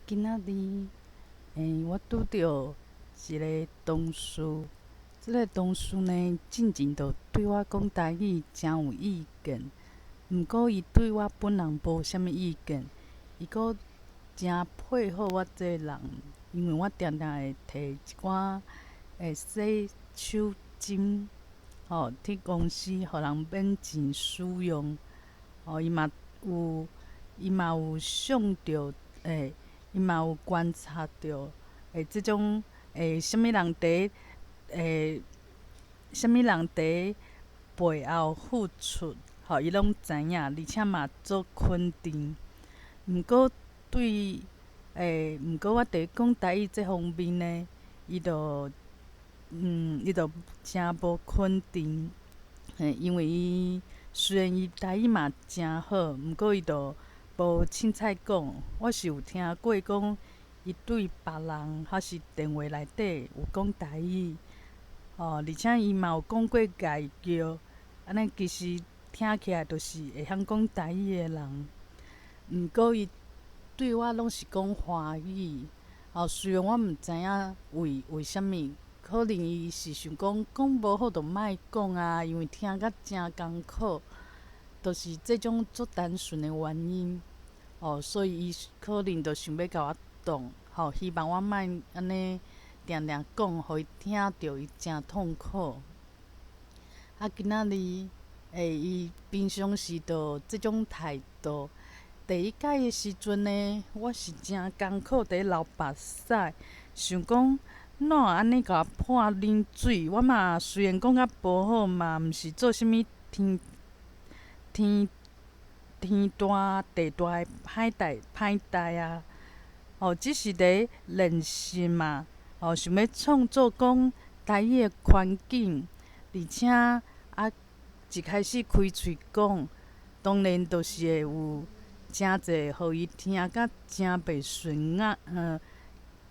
今仔日，我拄著一个同事，這个同事呢，進前就對我講台語誠有意見，毋過伊對我本人無啥物意見，伊閣誠配合我這个人，因為我定定會提一寡洗手針，吼，佇公司予人免錢使用，吼，伊嘛有想著，伊嘛有觀察著，這種啥物人佇背後付出，吼，伊攏知影，而且嘛足肯定。毋過我佇講台語這方面呢，伊就誠無肯定，嘿，因為伊雖然伊台語嘛誠好，毋過伊就無凊彩講。我是有聽過講，伊對別人抑是電話內底有講台語，吼，而且伊嘛有講過外語，按呢其實聽起來就是會曉講台語的人。毋過伊對我攏是講華語，吼，雖然我毋知影為啥物，可能伊是想講講無好就莫講啊，因為聽甲誠艱苦，就是這種足單純的原因，哦，所以伊可能就想欲共我擋，吼，希望我莫按呢定定講，予伊聽著伊誠痛苦。啊，今仔日，伊平常時就這種態度。第一擺的時陣呢，我是誠艱苦佇咧流目屎，想講哪會按呢共我潑冷水？我嘛雖然講較無好嘛，毋是做啥物天天天大地大的歹代啊！哦，只是佇練習嘛，哦，想欲創造講台語的環境，而且啊，一開始開喙講，當然就是會有誠濟予伊聽甲誠袂順眼，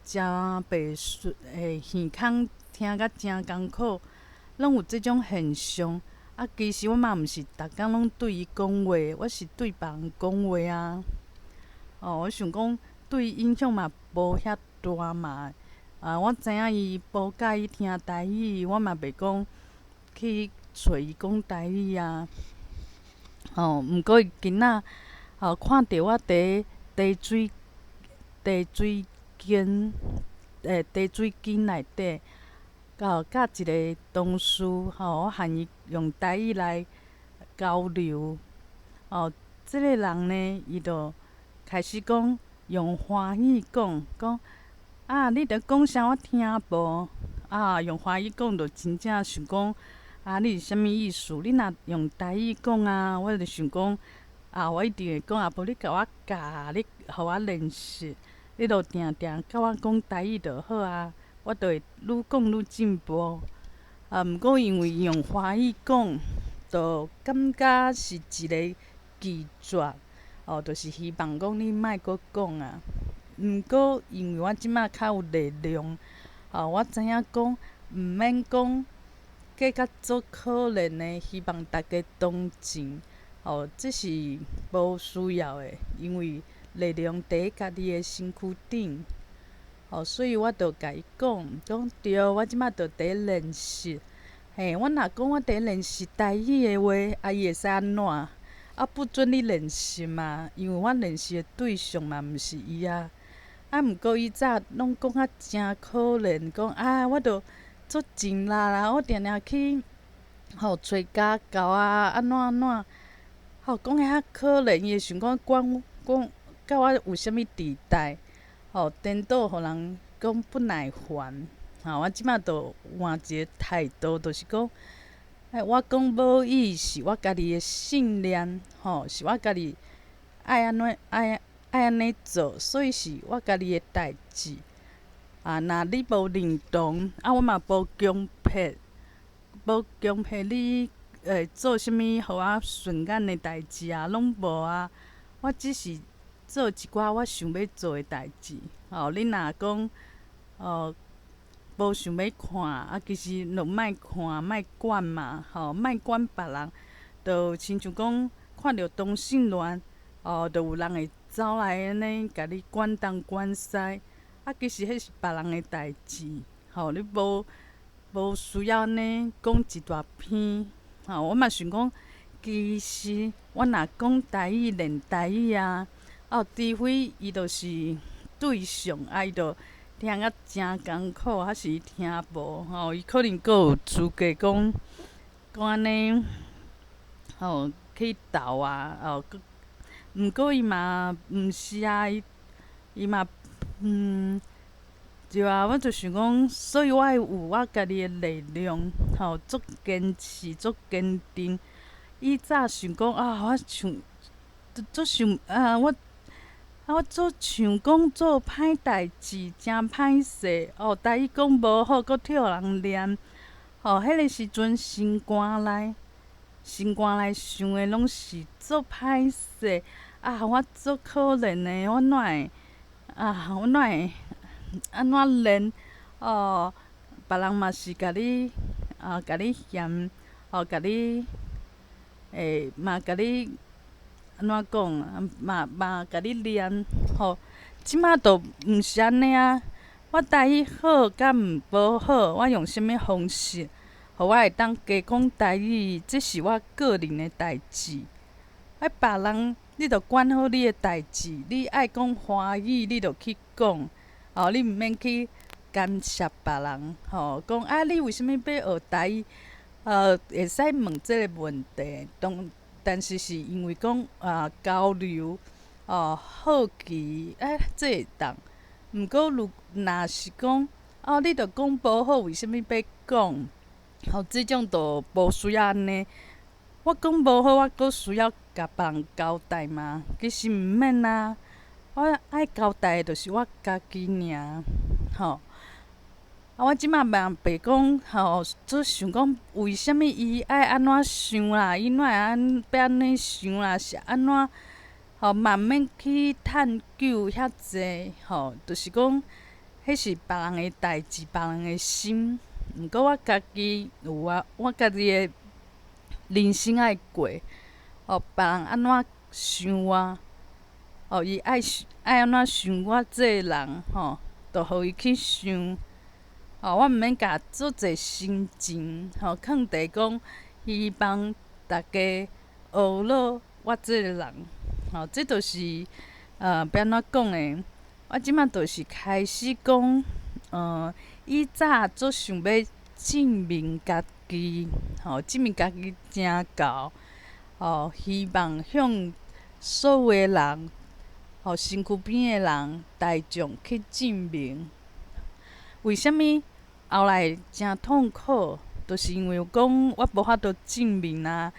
誠袂順，耳孔聽甲誠艱苦，攏有這種現象。啊，其實我嘛毋是逐工攏對伊講話，我是對別人講話啊。哦，我想講對伊影響嘛無遐大嘛。啊，我知影伊無佮意聽台語，我嘛袂講去揣伊講台語啊。吼，毋過伊今仔吼看著我佇茶水間內底，佮一个同事吼，我和伊用台語來交流。哦，這个人呢，伊就開始講用華語講，講啊，你佇講啥？我聽無。啊，用華語講就真正想講啊，你是啥物意思？你若用台語講啊，我就想講啊，我一定會講啊，無你共我教，你予我練習，你就定定佮我講台語就好啊，我就會愈講愈進步。啊，毋過因為用華語講，就感覺是一个拒絕，哦，就是希望講你莫閣講啊。毋過因為我這馬較有力量，哦，我知影講毋免講計較足可憐的，希望大家同情，哦，這是無需要的，因為力量佇家己的身軀頂，哦，所以我就共伊講，講對，我這馬就佇練習，嘿，我若講我佇練習台語的話，啊，伊會使按怎？啊，不准你練習嘛，因為我練習的對象嘛毋是伊啊。啊，毋過伊早攏講甲誠可憐，講啊，我著足盡力啦，我定定去吼揣家教啊，按怎按怎，吼講遐可憐，伊會想講管講佮我有啥物底代，吼顛倒予人講不耐煩。吼，我這馬就換一個態度，就是講，我講母語是我家己的信念，吼，是我家己愛按怎愛按呢做，所以是我家己的代誌。啊，若你無認同，啊，我嘛無強迫，無強迫你做啥物予我順眼的代誌啊，攏無啊。我只是做一寡我想欲做的代誌。吼，你若講哦無想欲看，啊，其實就莫看，莫管嘛，吼，莫管別人。就親像講看著同性戀，哦，就有人會走來按呢，共你管東管西，啊，其實彼是別人的代誌，吼，你無需要按呢講一大篇，吼，我嘛想講，其實我若講台語練台語啊，哦，除非伊就是對象，啊，伊就聽甲誠艱苦，還是伊聽無，吼，伊可能閣有資格講講按呢，吼，去鬥啊，哦，閣毋過伊嘛毋是啊，伊伊嘛，對啊，我就想講，所以我會有我家己的力量，吼，足堅持，足堅定。以早想講啊，我想足想啊，我啊，我足想講做歹代誌，誠歹勢哦。台語講無好，閣予人念，吼，彼个時陣心肝內，心肝內想的攏是足歹勢啊！我足可憐的，我哪會啊？我哪會按怎練？哦，別人嘛是共你啊，共你嫌，哦，共你會嘛共你按怎講？嘛嘛共你念，吼。這馬就毋是按呢啊！我台語好佮無好，我用啥物方式，予我會當加講台語，這是我個人的代誌。啊，別人你著管好你的代誌，你愛講華語，你著去講，哦，你毋免去干涉別人，吼，講啊，你為啥物欲學台語？會使問這个問題，當但是是因為講啊交流，哦，好奇，欸，這會當。毋過如若是講，哦，你著講無好，為啥物欲講？吼，這種就無需要按呢。我講無好，我閣需要共別人交代嗎？其實毋免啊。我愛交代的，就是我家己爾，吼。啊，我這馬嘛袂講，吼，做想講為啥物伊愛按怎想啦？伊哪會按欲按呢想啦？是按怎？吼，嘛毋免去探究遐濟，吼，就是講，彼是別人的代誌，別人的心。毋過我家己有啊，我家己的人生愛過，哦，別人按怎想我，哦，伊愛愛按怎想我這个人，吼，就予伊去想。哦，我毋免共足濟心情，吼，囥佇講希望逐家學落我這个人，吼，這就是欲按怎講呢？我這馬就是開始講，以早足想欲證明家己，吼，證明家己誠𠢕，吼，希望向所有的人，吼，身軀邊的人大眾去證明。為啥物後來誠痛苦？就是因為講我無法度證明啊！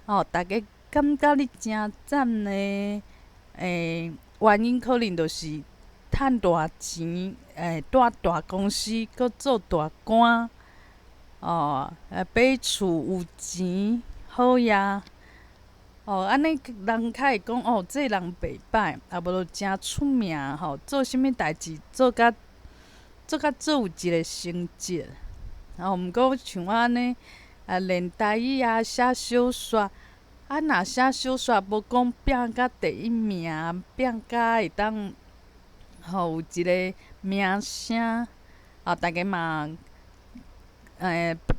吼，逐家感覺你誠讚的，原因可能就是趁大錢，蹛大公司，閣做大官，哦，買厝有錢，好額，哦，按呢人較會講哦，這个人袂歹，啊無就誠出名吼，做啥物代誌做甲。做甲做有一个成績，吼，毋過像我按呢，啊練台語啊，寫小說，啊若寫小說無講拼甲第一名，拼甲會當，吼有一个名聲，啊，逐家嘛，逐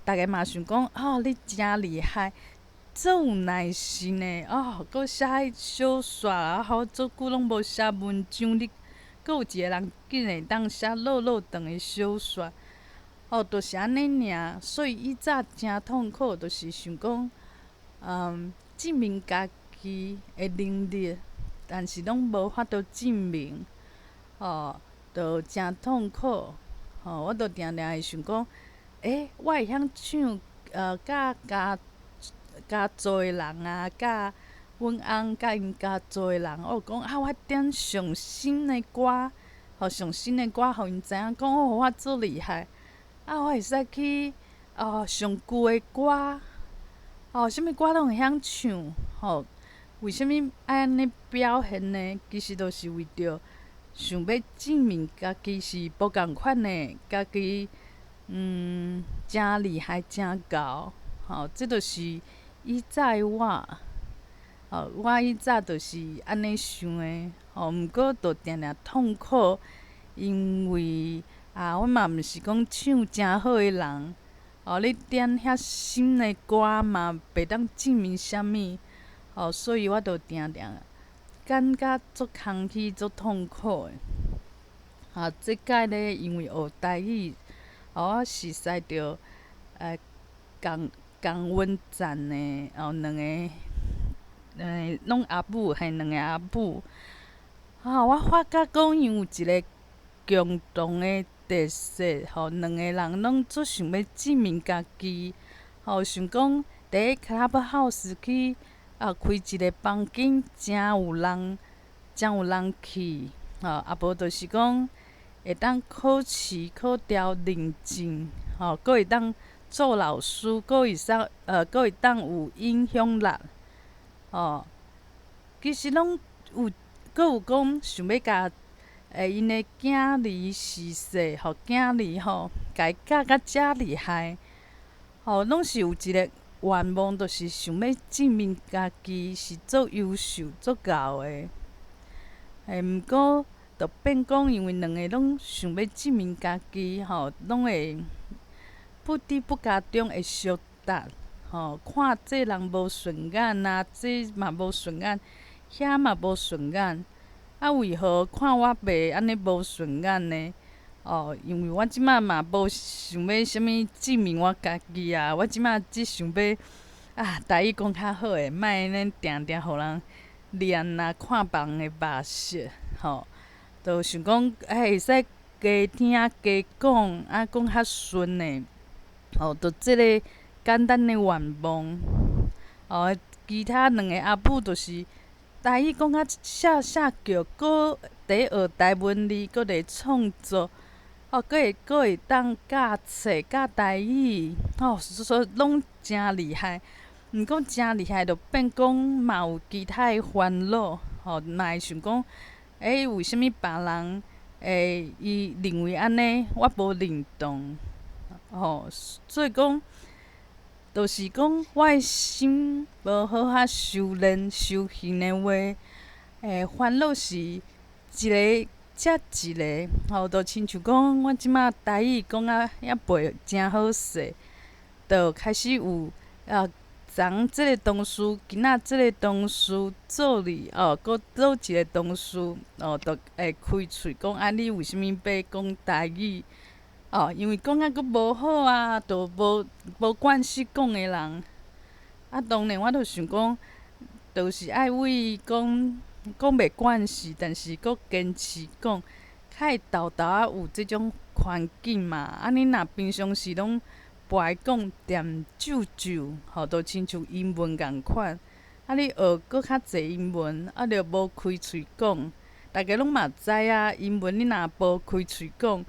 家嘛想講，哦，你誠厲害，足有耐心的，哦，閣寫彼小說，啊，好足久攏無寫文章，你。閣有一个人竟然會當寫落落長的小說，哦，就是按呢爾。所以以早誠痛苦，就是想講，證明家己的能力，但是攏無法度證明，哦，就誠痛苦。吼，我就定定會想講，欸，我會曉唱，佮家家族的人啊，佮阮翁佮𪜶家族的人，我有講啊，我點上新的歌，予上新的歌，予𪜶知影講哦，我足厲害。啊，我會使去哦，上舊的歌，哦，啥物歌攏會曉唱，吼。為啥物愛按呢表現呢？其實都是為著想欲證明家己是無仝款的，家己誠厲害，誠𠢕，吼，這就是以早的我。吼，我以早就是按呢想的，吼，毋過就定定痛苦，因為啊，我嘛毋是講唱誠好的人，哦，你點遐深的歌嘛，袂當證明啥物，哦，所以我就定定感覺足空虛、足痛苦的。啊，這擺咧，因為學台語，哦，我熟似著共共阮讚的，哦，兩个，攏阿母，嘿，兩个阿母。啊，我發覺講𪜶有一個共同的特色，吼，兩个人攏足想欲證明家己，吼，想講佇 Clubhouse 去啊開一个房間，誠有人，誠有人去，吼，啊無就是講會當考試考著認證，吼，閣會當做老師，閣會使，閣會當有影響力，吼，其實攏有，閣有講想欲共𪜶的囝兒是說，吼，囝兒吼，共伊教甲遮厲害，吼，攏是有一個願望，就是想欲證明家己是足優秀、足𠢕的。毋過，就變講，因為兩個攏想欲證明家己，吼，攏會不知不覺中會相搭，吼，看這人無順眼啊，這嘛無順眼，遐嘛無順眼，啊，為何看我袂按呢無順眼呢？哦，因為我這擺嘛無想欲啥物證明我家己啊，我這擺只想欲啊，台語講較好的，莫按呢定定予人念啊，看別人的目色，吼，就想講，欸，會使加聽加講，啊，講較順的，吼，就這个簡單的願望。哦，其他兩个阿母就是台語講甲聲聲叫，閣佇學台文字，閣咧創作，哦，閣會當教冊、教台語，吼，所以攏誠厲害。毋過誠厲害，就變講嘛有其他的煩惱，吼，嘛會想講，欸，為啥物別人會伊認為按呢，我無認同，吼，所以講，就是講我的心無好好修煉修行的話，煩惱是一个接一个，吼，就親像講，我這擺台語講甲猶袂誠好勢，就開始有啊。昨這个同事，今仔這个同事做哩哦，閣佗一个同事哦，就會開喙講啊，你為啥物欲講台語？哦，因為講甲閣無好啊，就無慣勢講的人。啊，當然我就想講，就是愛為講講袂慣勢，但是閣堅持講，較會沓沓仔有這種環境嘛。啊，你若平常時攏袂愛講恬少少，吼，就親像英文仝款。啊，你學閣較濟英文，啊，著無開喙講。逐家攏嘛知影，英文你若無開喙講，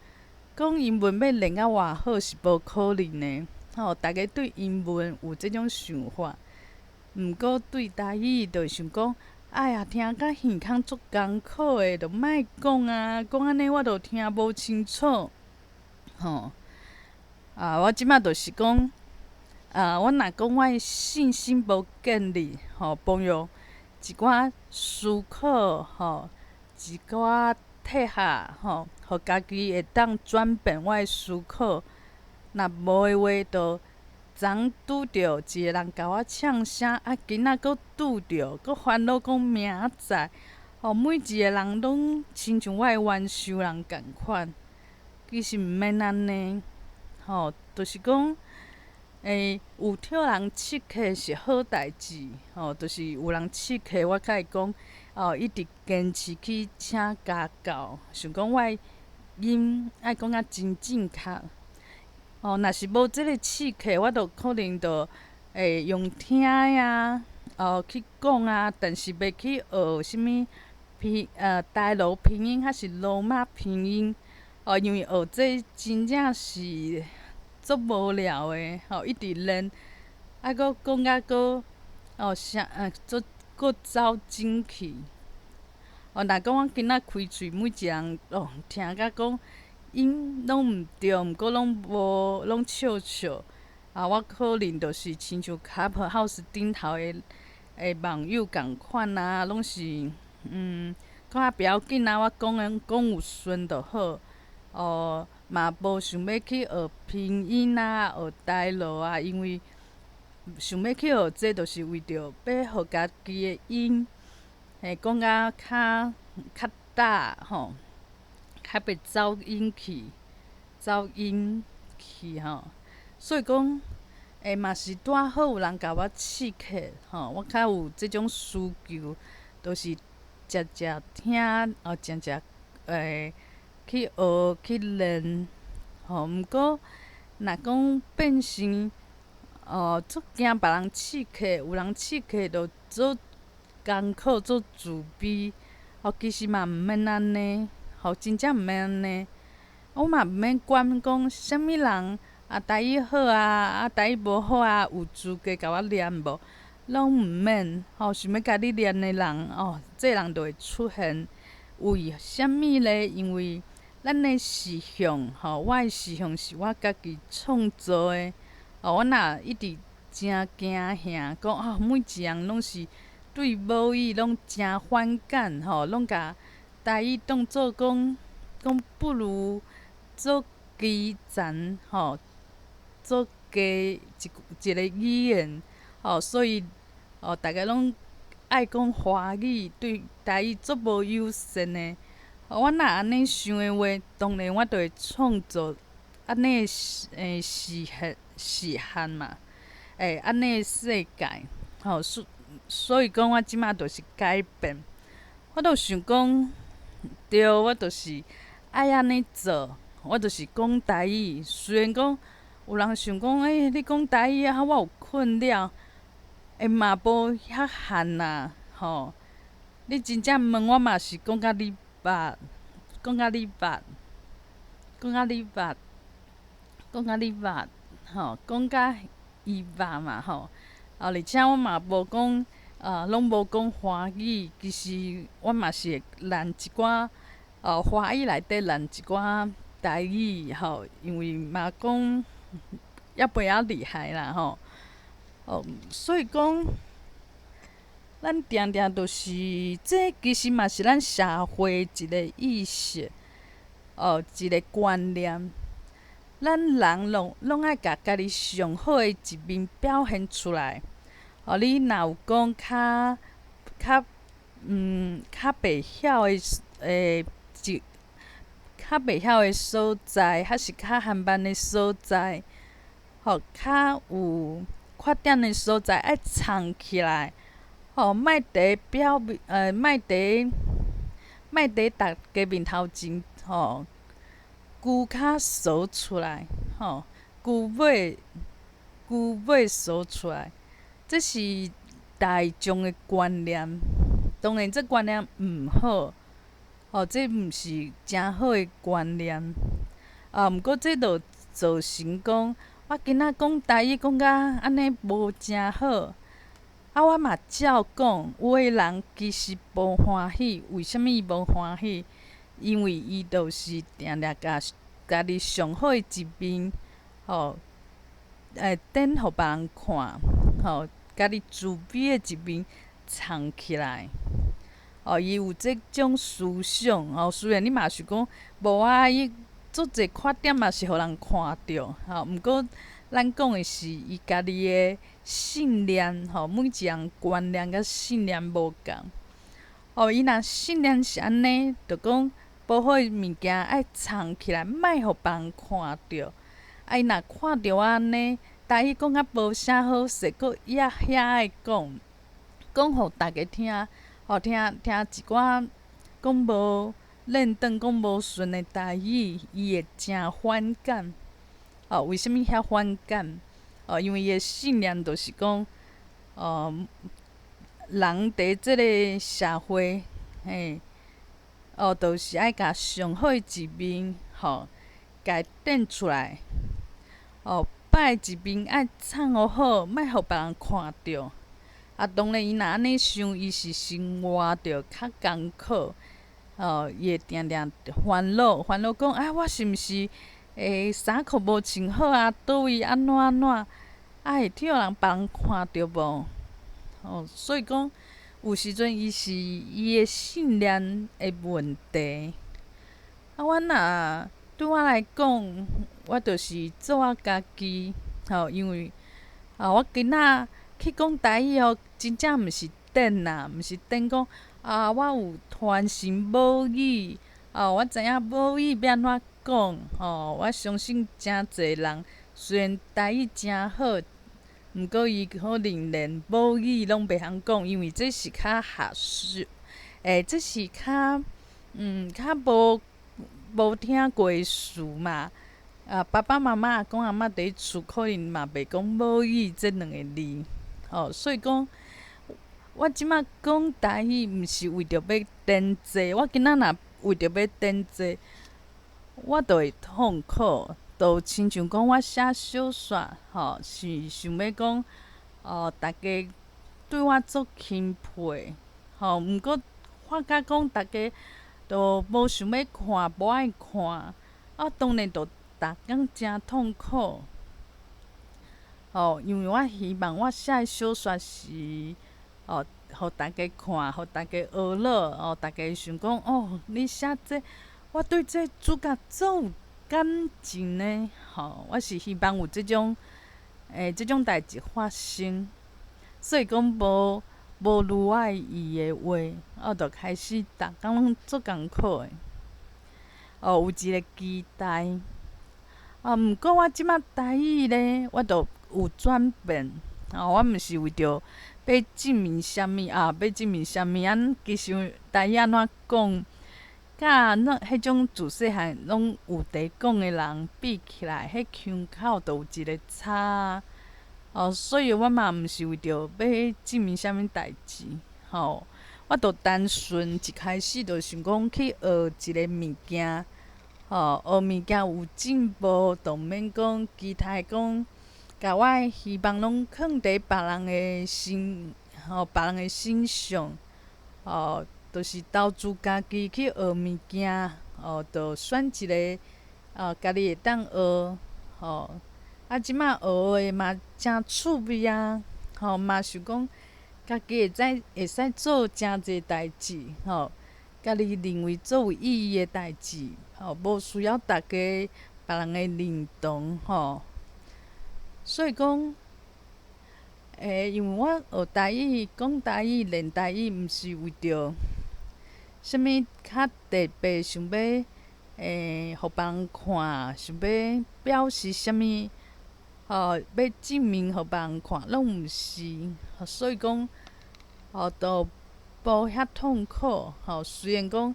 講英文欲練甲偌好是無可能的。吼，逐家對英文有這種想法，毋過對台語就想講，哎呀，聽甲耳空足艱苦的，就莫講啊，講按呢我就聽無清楚，吼。啊，我這擺就是講，啊，我若講我的信心無建立，吼，幫用一寡思考，吼，一寡體合，吼，予家己會當轉變我的思考。若無的話，就昨拄著一个人共我嗆聲，啊，今仔閣拄著，閣煩惱講明仔載，吼，每一个人攏親像我的冤仇人仝款，其實毋免按呢。吼，就是講，有予人刺客是好代誌，吼，就是有人刺客，我較會講，哦，一直堅持去請家教，想講我的音愛講甲真正確。哦，若是無這个刺客，我就可能就會用聽的啊，哦去講啊，但是袂去學啥物拼台羅拼音，還是羅馬拼音。哦，因為學這真正是足無聊的，吼，一直練，啊，閣講甲閣哦啥足閣走精去。哦，若講我今仔開喙，每一个人哦聽甲講音攏毋對，毋過攏無攏笑笑。啊，我可能就是親像 Clubhouse 頂頭的網友仝款啊，攏是看袂要緊啊，我講的講有順就好。哦，嘛無想欲去學拼音啊，學台語啊，因為想欲去學這，就是為著欲予家己的音，嘿，講甲較較大吼，較袂走音去，走音去吼。所以講，嘛是拄仔好有人共我刺激吼，我較有這種需求，就是常常聽，哦，常常去學去練吼。毋過，若講變成哦，足驚別人刺激，有人刺激就做艱苦做自卑，吼，其實嘛毋免按呢，吼，真正毋免按呢。我嘛毋免管講啥物人啊，台語好啊，啊台語無好啊，有資格共我念無？攏毋免，吼，想欲共你念的人，哦，這人就會出現。為啥物咧？因為咱的思想，吼，我的思想是我家己創造的。哦，我若一直誠驚嚇，講哦，每一項攏是對母語攏誠反感，吼，攏共台語當做講講不如做基層，吼，做低一一個語言，吼，所以哦，逐家攏愛講華語，對台語足無友善的。我若按呢想的話，當然我就會創造按呢時限時限嘛，按呢世界，吼，所以講我這馬就是改變，我就想講，對，我就是愛按呢做，我就是講台語。雖然講有人想講，你講台語啊，我有困擾，嘛無遐限啦，吼。你真正問我嘛是講甲你捌，講甲你捌，講甲你捌，講甲你捌，吼，講甲伊捌嘛，吼。啊，而且我嘛無講，啊，攏無講華語，其實我嘛是會練一寡，華語內底練一寡台語，吼，因為嘛講猶袂曉厲害啦，吼。哦，所以講，咱定定就是，這其實嘛是咱社會一個意識，哦，一個觀念。咱人攏攏愛共家己上好的一面表現出來。哦，你若有講較較較袂曉的一較袂曉的所在，還是較緩慢的所在，吼，較有缺點的所在，愛藏起來，吼，莫佇表面，莫佇莫佇逐家面頭前，吼，龜跤趖出來，吼，龜尾龜尾趖出來，這是大眾的觀念。當然，這觀念毋好，吼，這毋是誠好的觀念。啊，毋過這就造成講，我今仔講台語講甲按呢無誠好，啊，我嘛照講，有的人其實無歡喜，為啥物伊無歡喜？因為伊就是定定共家己上好的一面，吼，展予別人看，吼，家己自卑的一面藏起來，哦，伊有這種思想，吼，雖然你嘛是講無啊，伊足濟缺點嘛是予人看著，吼，毋過咱講的是伊家己的信念，吼，每一人觀念佮信念無仝，哦，伊若信念是按呢，就講無好的物件愛藏起來，莫予別人看著。啊，伊若看著我按呢，台語講較無啥好勢，閣也遐愛講，講予逐家聽，予聽聽一寡講無輪轉、講無順的台語，伊會誠反感。哦，為啥物遐反感？哦，因為伊的信念就是講，哦，人佇這个社會，嘿，哦，就是愛共上好的一面，吼，共展出來。哦，歹一面愛藏予好，莫予別人看著。啊，當然伊若按呢想，伊是生活著較艱苦。哦，伊會定定煩惱，煩惱講啊，我是毋是衫褲無穿好啊？佗位按怎按怎？啊，會予人別人看著無？吼，所以講有時陣伊是伊的信念的問題。啊，我若對我來講，我就是做我家己，吼，因為啊，我今仔去講台語哦，真正毋是展啦，毋是展講啊，我有傳承母語，哦，我知影母語欲按怎講，吼，我相信誠濟人雖然台語誠好，毋過伊可能連母語攏袂曉講，因為這是較學術，這是較無聽過的詞嘛。啊，爸爸媽媽、阿公阿嬤佇厝可能嘛袂講母語這兩个字，吼，所以講，我這馬講台語，毋是為著欲展濟。我今仔若為著欲展濟，我就會痛苦，就親像講我寫小說，吼，是想欲講，哦，逐家對我足欽佩，吼，毋過發覺講逐家都無想欲看，無愛看，啊，當然就逐工誠痛苦，吼，因為我希望我寫的小說是，哦，予逐家看，予逐家學了，哦，逐家想講，哦，你寫這，我對這主角足有感情呢，吼，我是希望有這種，這種代誌發生，所以講無如我意的話，我就開始逐工攏足艱苦的，哦，有一个期待，啊，毋過我這馬台語咧，我就有轉變，哦，我毋是為著欲證明啥物啊，欲證明啥物啊？其實台語按怎講，佮那彼種自細漢攏有佇講的人比起來，彼腔口就有一个差。哦，所以我嘛毋是為著欲證明啥物代誌，吼，我就單純一開始就想講去學一个物件，吼，學物件有進步，就毋免講其他的講，共我的希望攏囥佇別人的身，吼，別人的身上，吼，就是投資家己去學物件，哦，就選一个，哦，家己會當學，吼。啊，這馬學的嘛誠趣味啊，吼，嘛想講家己會使會使做誠濟代誌，吼，家己認為足有意義的代誌，吼，無需要逐家別人的認同，吼。所以講，因為我學台語、講台語、練台語，毋是為著啥物較特別，想欲予別人看，想欲表示啥物。吼，欲證明予別人看，攏毋是，所以講，吼，都無遐痛苦。吼，雖然講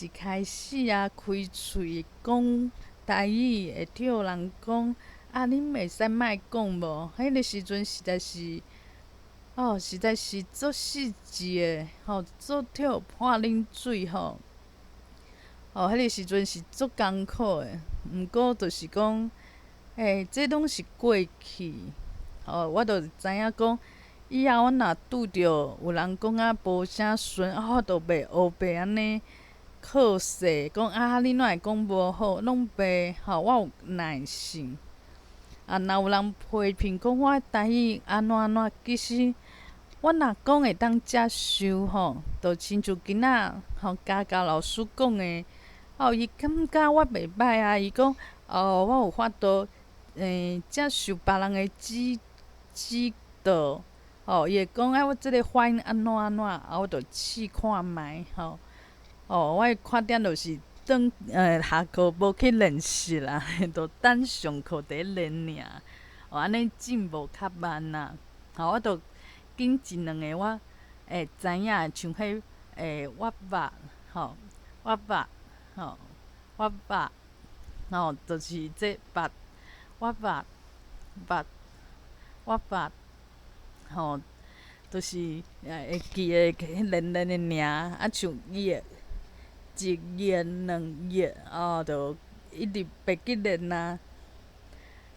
一開始啊，開喙講台語會予人講，啊，恁會使莫講無？彼个時陣實在是，哦，實在是足刺激的，吼，足予潑冷水吼。哦，彼个時陣是足艱苦的，毋過就是講，這攏是過去，吼，我就知影講，以後我若拄著有人講啊無啥順，啊，我就袂烏白按呢靠勢，講啊，你哪會講無好，攏袂，吼，我有耐性。啊，若有人批評講我台語按怎按怎，其實我若講會當接受吼，就親像今仔吼家教老師講的，哦，伊感覺我袂䆀啊，伊講哦，我有法度接受別人的指導，吼，伊會講啊，我這个發音按怎按怎，啊，我就試看覓吼。哦，我的缺點就是當下課無去練習啦，就等上課佇咧練爾，哦，按呢進步較慢啦。吼，我就揀一兩个我會知影的，像彼我捌，吼，我捌，吼，我捌，吼，就是這捌。我捌，捌，我捌，吼，就是會記得彼練練的名，啊，像月，一月、兩月，哦，就一直袂記練啊。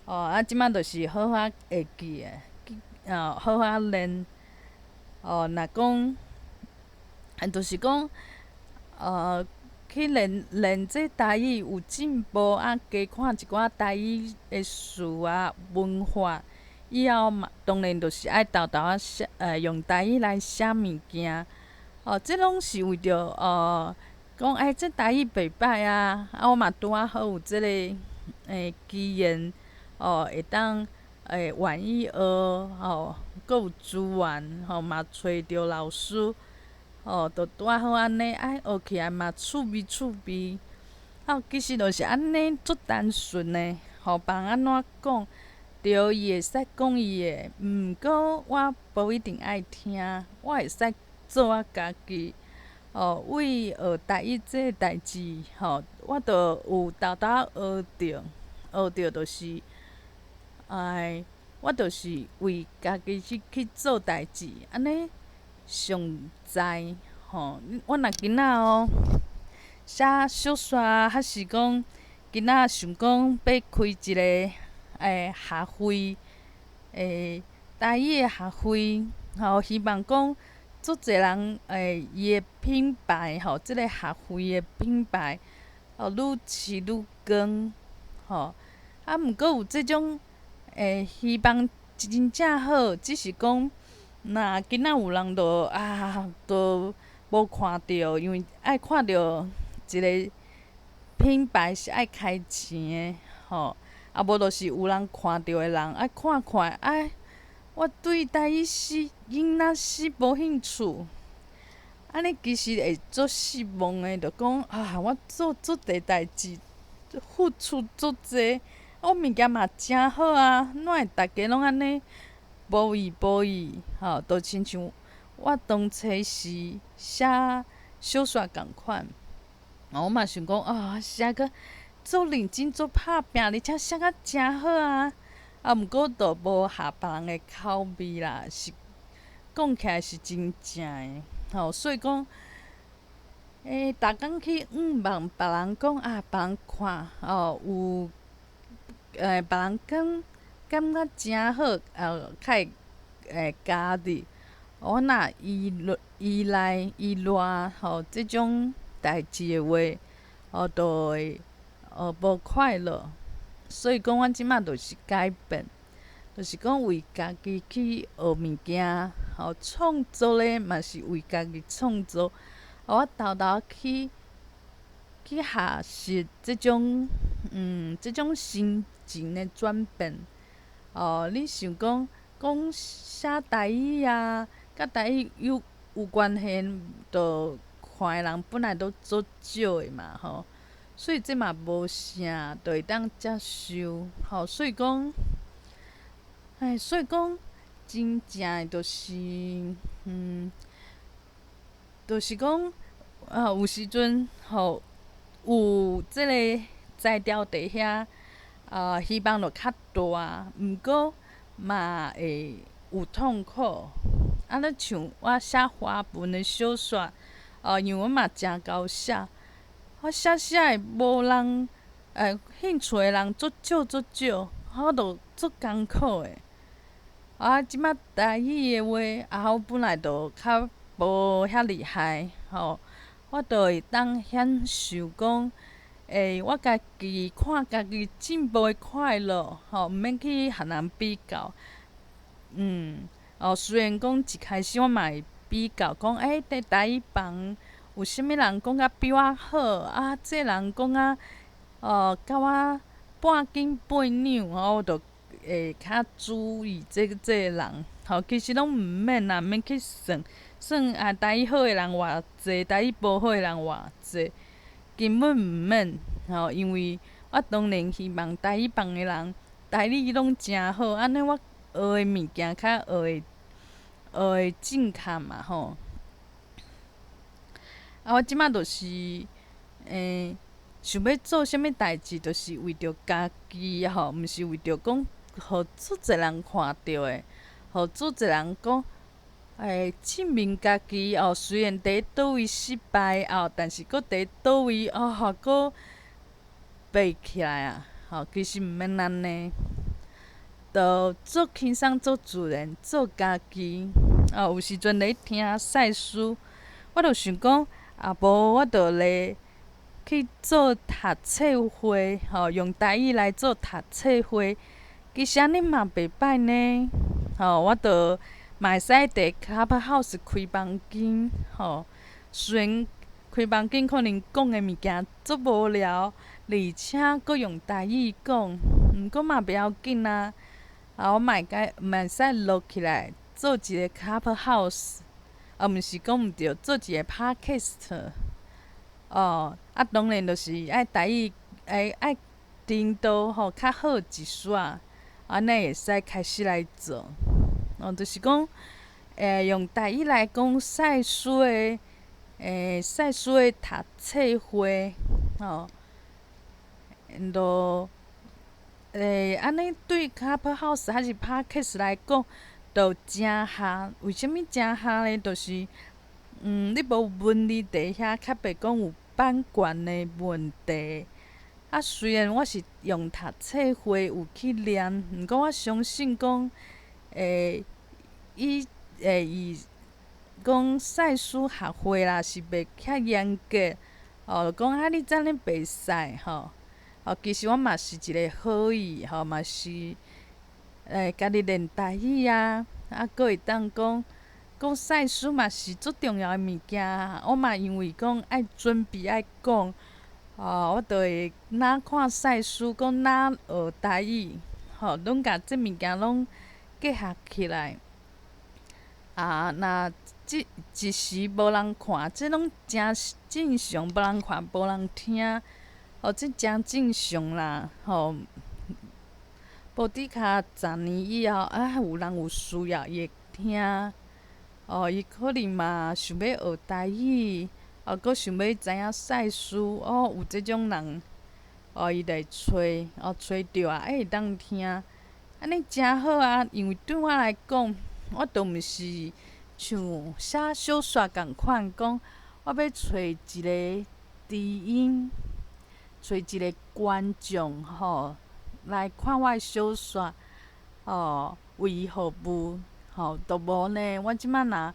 哦，啊，這馬就是好好會記的，哦，好好練。哦，若講，就是講，去練練這台語有進步，啊，加看一寡台語的詞啊、文法，以後嘛，當然就是愛沓沓仔寫，用台語來寫物件。哦，這攏是為著哦，講欸，這台語袂䆀啊，啊，我嘛拄仔好有這個機緣，哦，會當願意學，吼，閣有資源，吼，嘛揣著老師，吼，就拄仔好按呢，啊，學起來嘛趣味趣味。哦，其實就是按呢，足單純的，吼，別人按怎講，著伊會使講伊的，毋過我無一定愛聽，我會使做我家己。哦，為學台語這个代誌，吼，我就有沓沓學著，學著就是，哎，我就是為家己去做代誌，按呢尚在，吼，我若今仔哦寫小說，還是講今仔想講欲開一个學會，台語的學會，吼，希望講足濟人伊的品牌吼，這个學會的品牌，哦，愈飼愈廣，吼，啊，毋過有這種希望真正好，只是講若今仔有人就啊，就無看著，因為愛看著一个品牌是愛開錢的，吼，啊無就是有人看著的人愛看看，哎，我對台語死囡仔死無興趣，按呢其實會足失望的，就講啊，我做足濟代誌，付出足濟，我物件嘛誠好啊，哪會逐家攏按呢無意無意，吼，就親像我當初時寫小說仝款，我嘛想講啊，寫個足認真足拍拚，而且寫甲誠好啊，啊，毋過就無合別人的口味啦，是講起來是真正的，吼，所以講，逐工去向望別人講啊，別人看哦，有別人感覺誠好，較會加入。我若依賴依賴吼這種代誌的話，哦，就會無快樂。所以講，阮這馬就是改變，就是講為家己去學物件，吼，創作咧嘛是為家己創作。我沓沓去學習這種心情的轉變。哦，你想講講寫台語啊，佮台語有關係，就看的人本來都足少的嘛，吼，所以這嘛無啥，就會當接受，吼，所以講，唉，所以講，真正的就是，就是講，啊，有時陣吼，有這个才調佇遐，啊，希望就較大，毋過嘛會有痛苦。啊，你像我寫華文的小說，哦，因為我嘛誠𠢕寫，我寫寫的無人，興趣的人足少足少，我就足艱苦的。啊，這馬台語的話，啊，我本來就較無遐厲害，吼，我就會當享受講，我家己看家己進步的快樂，吼，毋免去予人比較。哦，雖然講一開始我嘛會比較，講佇台語房有啥物人講甲比我好，啊，這人講啊，哦，佮我半斤八兩，我就會較注意這個人，吼，其實攏毋免啦，毋免去算，算啊，台語好的人偌濟，台語無好的人偌濟，根本毋免，吼，因為我當然希望台語房的人台語攏誠好，按呢我學的物件較學會正確嘛，吼。啊，我這馬就是，想欲做啥物代誌，就是為著家己吼，毋是為著講予足濟人看著的，予足濟人講，證明家己哦。雖然佇佗位失敗哦，但是閣佇佗位哦，閣爬起來啊！吼，其實毋免按呢，就足輕鬆、足自然，做家己。哦，有時陣咧聽賽斯，我就想講，啊無我就咧去做讀冊會，吼，用台語來做讀冊會，其實按呢嘛袂䆀呢，吼，我著嘛會使佇 Clubhouse 開房間，吼。雖然開房間可能講的物件足無聊，而且閣用台語講，毋過嘛袂要緊啊。啊，我嘛會該嘛會使錄起來，做一個 Clubhouse，啊，毋是講毋著，做一個 Podcast。哦，啊，當然就是愛台語，愛愛程度吼較好一絲，按呢會使開始來做。哦，就是講，用台語來講賽斯的，賽斯的讀冊會，吼，就按呢對 Clubhouse 還是 Podcast 來講，就誠合。為啥物誠合呢？就是，你無文字佇遐，較袂講有版權的問題。啊，雖然我是用讀冊會有去念，毋過我相信講，伊伊講賽斯學會啦，是袂遐嚴格，哦，講啊，你按呢袂使吼。哦，其實我嘛是一個好意，吼，嘛是家己練台語啊，啊，閣會當講講賽斯嘛是足重要的物件。我嘛因為講愛準備愛講，哦，我就會哪看賽斯，講哪學台語，吼，攏共這物件攏結合起來。啊，若這一時無人看，這攏誠正常，無人看，無人聽，哦，這誠正常啦，吼。無拄較10年以後，啊，有人有需要，伊會聽。哦，伊可能嘛想欲學台語，哦，閣想欲知影賽斯，哦，有這種人，哦，伊來揣，哦，揣著啊，會當聽，按呢誠好啊。因為對我來講，我都毋是像寫小說仝款，講我欲揣一個知音，揣一個觀眾，吼，來看我的小說，哦，為伊服務，吼，都無呢。我這擺若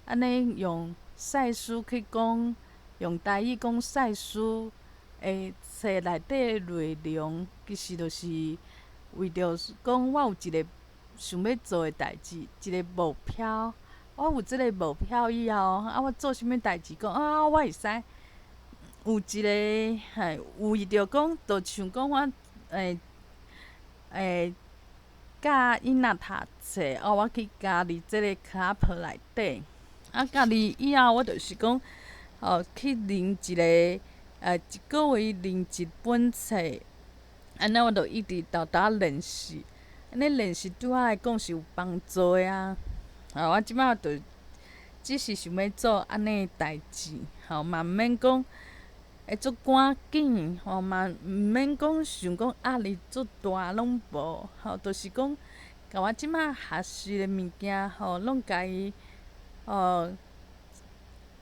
按呢用賽斯去講，用台語講賽斯的冊內底的內容，其實就是為著講我有一個想欲做的代誌，一個目標。我有這個目標以後，啊，我做啥物代誌，講啊，我會使有一個嘿，為著講，就像講我教囡仔讀冊，哦，我去加入這個 club 內底，啊，加入以後，我就是講，哦，去認一個，一個月認一本冊，按呢我就一直沓沓練習，按呢練習對我來講是有幫助的啊。啊，我這擺就只是想欲做按呢的代誌，吼，嘛毋免講會足趕緊，吼，嘛毋免講想講壓力足大，攏無，吼，就是講，共我這擺學習的物件，吼，攏共伊，哦，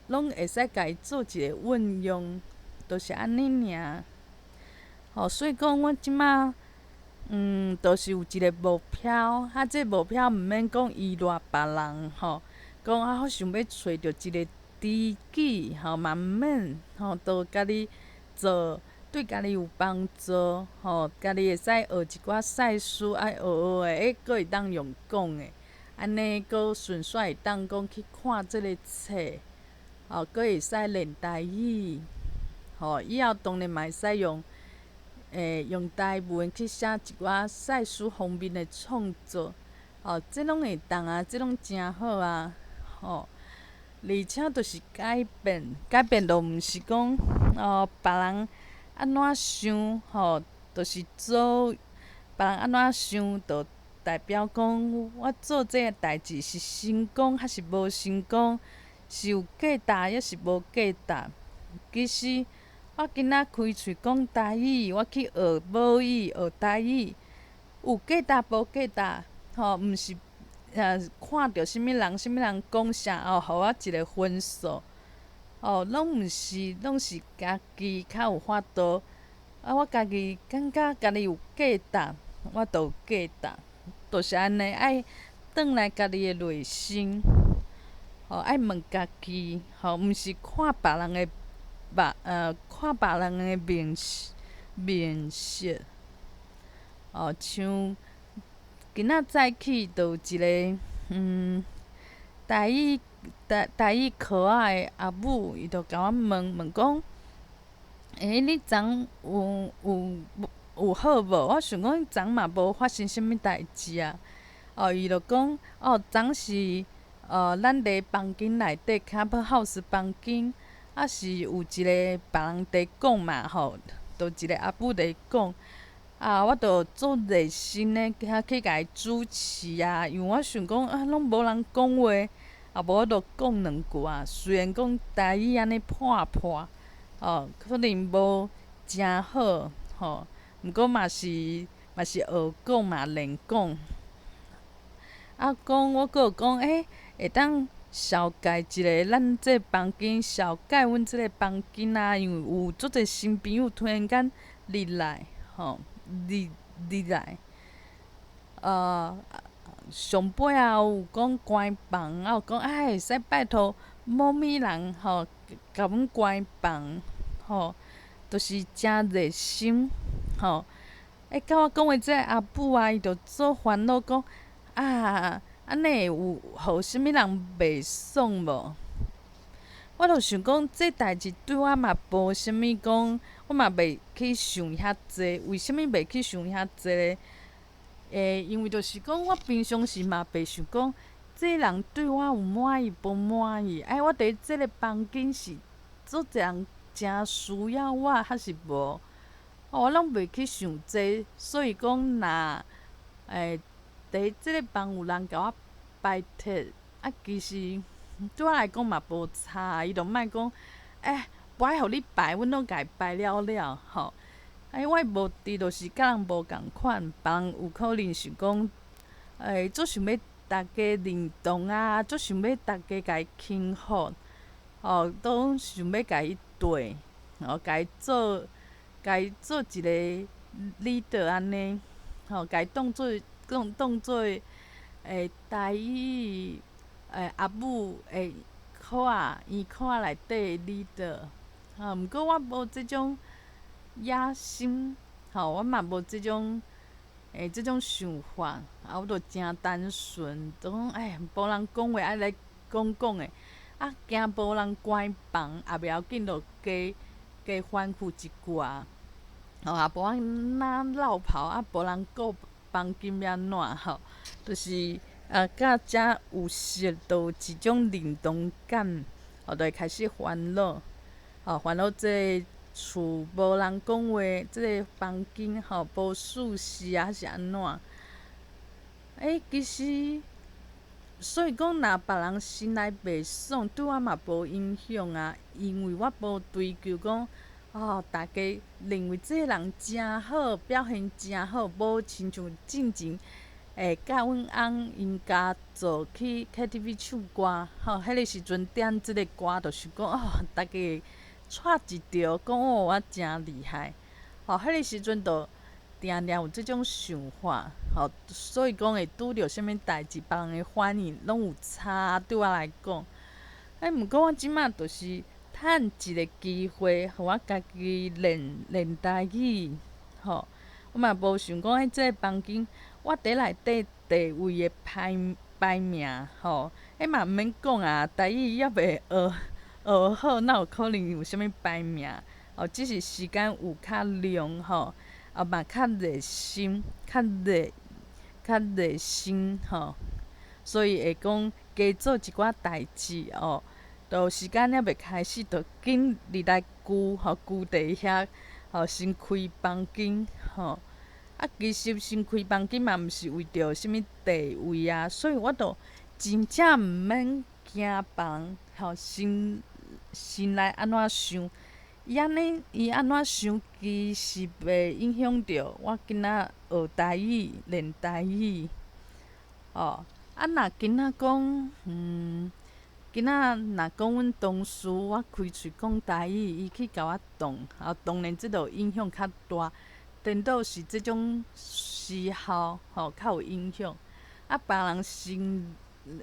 攏會使共伊做一個運用，就是按呢爾。吼，所以講我這擺，就是有一個目標，啊，這個目標毋免講依賴別人，吼，講啊，我想欲揣著一個知己，吼，嘛毋免，吼，就家己做，對家己有幫助，吼，家己會使學一寡賽斯，愛學學的，閣會當用講的，按呢閣順紲會當講去看這個冊，吼，閣會使練台語，吼，以後當然嘛會使用，用台文去寫一寡賽斯方面的創作，吼，這攏會當啊，這攏誠好啊，吼。而且就是改變，改變就毋是講哦，別人按怎想，吼，就是做別人按怎想，就代表講我做這個代誌是成功還是無成功，是有價值抑是無價值。其實我今仔開喙講台語，我去學母語，學台語，有價值無價值？吼，毋是看著啥物人，啥物人講啥哦，予我一個分數，哦，攏毋是，攏是家己較有法度。啊，我家己感覺家己有價值，我就有價值，就是按呢，愛轉來家己的內心，吼，愛問家己，吼，毋是看別人的目，看別人的面色，面色，哦，像今仔早起就有一个台語科仔的阿母，伊就共我問問講：欸，你昨有好無？我想講昨嘛無發生啥物代誌啊。哦，伊就講：哦，昨是咱佇房間內底，Clubhouse 房間，啊是有一個別人佇講嘛吼，就一個阿母佇講。啊，我就足熱心的遐去共伊主持啊，因為我想講啊，攏無人講話，啊無我就講兩句啊。雖然講台語按呢破破，哦，可能無誠好，吼，毋過嘛是學講嘛練講。啊，講我閣有講，欸，會當紹介一個咱這個房間，紹介阮這個房間啊，因為有足濟新朋友突然間入來，吼，入來。上尾啊有講關房，啊有講啊會使拜託某物人吼，共阮關房，吼，就是誠熱心，吼。欸，佮我講話這個阿母啊，伊就足煩惱講啊，按呢會有予啥物人袂爽無？我就想講，這代誌對我嘛無啥物講，我嘛袂去想遐濟。為啥物袂去想遐濟咧？欸，因為就是講，我平常時嘛袂想講，這人對我有滿意無滿意？哎，我佇這個房間是足濟人誠需要我，還是無？我攏袂去想這，所以講若欸，佇這個房有人共我排斥，啊，其實對我來講嘛無差，伊就莫講，欸，無愛予你排，阮攏共伊排了了，吼。哎，我的目的就是佮人無仝款，別人有可能想講，欸，足想欲大家認同啊，足想欲大家共伊輕忽，吼，攏想欲共伊對，吼，共伊做一個 leader 按呢，吼，共伊當做欸台語欸阿母的科仔圓科仔內底的 leader，吼，毋過我無這種野心，吼，我嘛無這種想法，啊，我就誠單純，就講哎，無人講話愛來講講的，啊，驚無人關房，也袂要緊，就加加吩咐一句啊，吼，啊，無我若落跑啊，無人顧房間欲按怎吼，就是啊，佮遮有識，就有一種認同感，吼，就會開始煩惱，吼，煩惱這個厝無人講話，這個房間吼無舒適啊，還是按怎？欸，其實，所以講，若別人心內袂爽，對我嘛無影響啊，因為我無追求講，哦，大家認為這個人誠好，表現誠好，無親像進前會佮阮翁𪜶家族去 KTV 唱歌，吼，彼個時陣點這個歌，就想講哦，大家會掣一著，講哦，我誠厲害，吼，彼個時陣就定定有這種想法，吼，所以講會拄著啥物代誌，別人的反應攏有差，對我來講。欸，毋過我這馬就是趁一個機會，予我家己練練台語，吼，我嘛無想講喺這個房間，我佇內底地位的排名，吼，彼嘛毋免講啊，台語猶未學好，哪有可能有啥物排名？哦，只是時間有較量吼，啊嘛較熱心，較熱心吼，所以會講加做一寡代誌哦。就時間猶未開始，就緊入來舊吼舊佇遐吼，先開房間吼。啊，其實先開房間嘛，毋是為著啥物地位啊，所以我就真正毋免驚別人吼心內按怎想，伊按怎想，其實袂影響著我今仔學台語、練台語。哦，啊，若今仔講，今仔若講阮同事，我開喙講台語，伊去共我擋，啊，當然這就影響較大。顛倒是這種時候，吼，較有影響。啊，別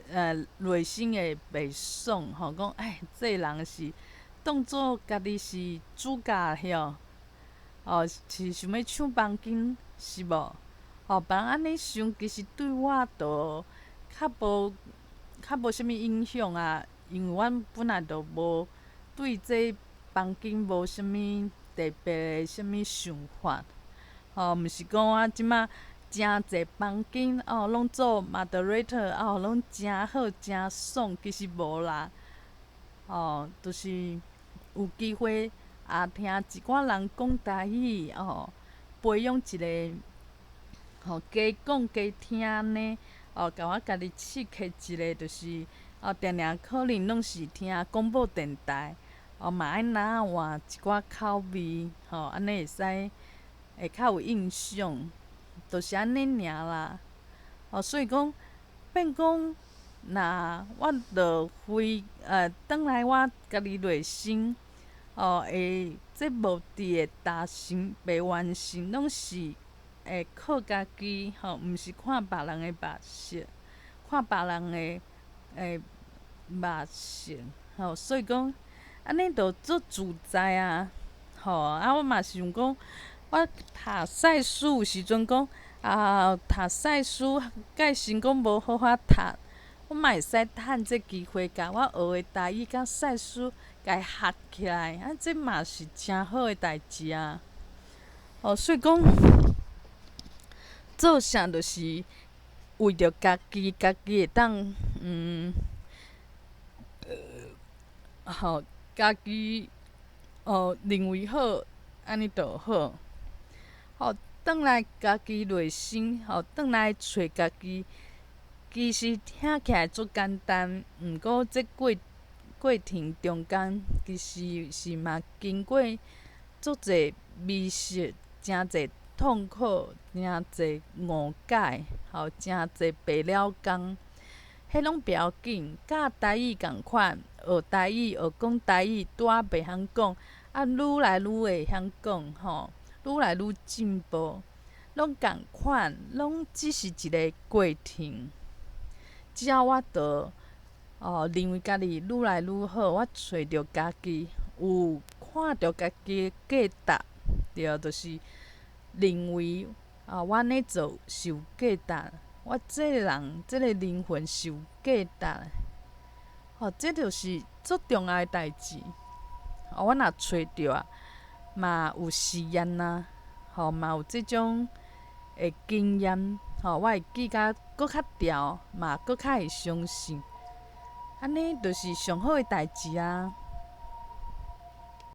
人內心會袂爽，吼，講哎，這個人是當做家己是主角遐，哦，是想欲搶房間是無？吼，別人按呢想，其實對我就較無啥物影響啊，因為阮本來就無對這房間無啥物特別的啥物想法，吼，毋是講我這馬誠濟房間哦，攏做 moderator 哦，攏誠好誠爽，其實無啦，哦，就是有機會啊，聽一寡人講台語哦，培養一个吼，加講加聽呢，哦，共我家己刺激一个，就是哦，定定可能攏是聽廣播電台，哦，嘛愛若換一寡口味，吼，按呢會使會較有印象，就是按呢爾啦。哦，所以講變講，若我著回轉來我家己內心，哦，會這目的會達成袂完成，攏是會靠家己，吼，毋是看別人的目色，看別人的目色，吼，所以講按呢就足自在啊，吼，啊，我嘛想講，我讀賽斯有時陣講啊，讀賽斯蓋成講無好好讀，我嘛會使趁這機會，共我學的台語佮賽斯共伊合起來，啊，這嘛是誠好的代誌啊。哦，所以講做啥就是為著家己，家己會當吼，家己哦認為好，按呢就好。吼，轉來家己內心，吼，轉來揣家己，其實聽起來足簡單，毋過這過程中間，其實是嘛經過足濟迷失，誠濟痛苦，誠濟誤解，吼，誠濟白了工，彼攏不要緊，佮台語仝款，學台語，學講台語，拄仔袂曉講，啊，愈來愈會曉講，吼，愈來愈進步，攏仝款，攏只是一个過程。只要我著哦認為家己愈來愈好，我揣著家己，有看著家己的價值，對，就是認為啊，我按呢做是有價值，我這个人，這个靈魂是有價值的，吼，這就是足重要的代誌。哦，我若揣著啊，嘛有實驗啊，吼，嘛有這種的經驗，吼，我會記甲閣較牢，嘛閣較會相信。按呢就是上好的代誌啊。